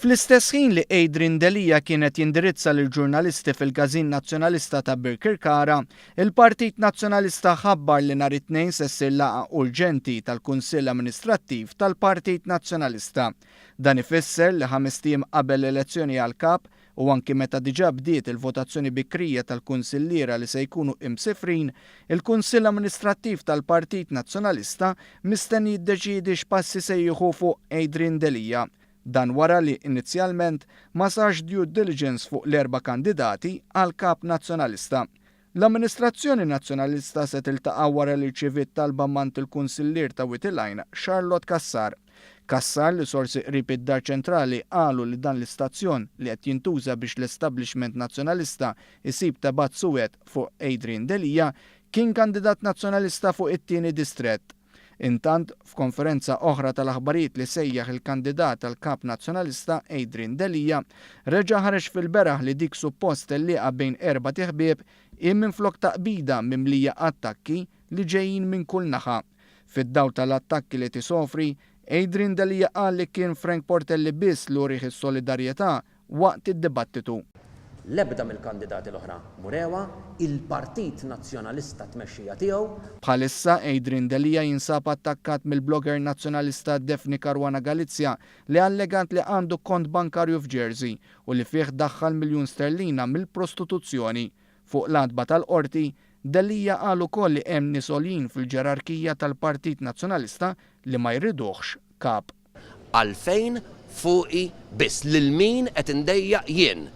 Fl-istess ħin li Adrian Delia kien qed jindirizza lill-ġurnalisti fil-Każin Nazzjonalista ta' Birkirkara, il-Partit Nazzjonalista ħabbar li nhar it-Tnejn se ssir laqgħa urġenti tal-Kunsill Amministrattiv tal-Partit Nazzjonalista. Dan ifisser li ħamest ijiem qabel l-elezzjoni għall-Kap u anki meta diġà bdiet il-votazzjoni bikrija tal-kunsilliera li se jkunu imsifrin, il-Kunsill Amministrattiv tal-Partit Nazzjonalista mistenni jiddeċiedi x'passi se jieħu fuq Adrian Delia. Dan wara li inizjalment ma sarx due diligence fuq l-erba' kandidati għal Kap Nazzjonalista. L-amministrazzjoni Nazzjonalista se tiltaqa' wara li rċiviet talba m'għand il-Kunsillier ta' Wied il-Għajn Charlotte Cassar. Cassar li sorsi qrib id-Dar Ċentrali qalu li dan l-istazzjon li qed jintuża biex l-establishment Nazzjonalista jsib tebgħat suwed fuq Adrian Delia kien kandidat Nazzjonalista fuq it-tieni distrett. Intant, f'konferenza oħra tal-aħbarijiet li sejjaħ il-kandidat għal Kap Nazzjonalista Adrian Delia, reġa' ħareġ fil-beraħ li dik suppost tellieqa bejn erbat iħbieb hi minflok taqbida mimlija attakki li ġejjin minn kull naħa. Fid-dawl tal-attakki li qed isofri, Adrian Delia qal li kien Frank Portelli biss li urieh is-solidarjetà waqt id-dibattitu. L-ebda mill-kandidati l-oħra m'urewha, il-Partit Nazzjonalista t-tmexxija tiegħu. Bħalissa Adrian Delia jinsab attakkat mill-blogger Nazzjonalista Daphne Caruana Galizia li allegat li għandu kont bankarju f'Jersey u li fih daħħal miljun sterlina mill-prostituzzjoni. Fuq l-għatba tal-Qorti, Delia qal ukoll li hemm nies għoljin fil-ġerarkija tal-Partit Nazzjonalista li ma jriduhx Kap. Għalfejn fuqi biss? Lil min qed indejjaq jien?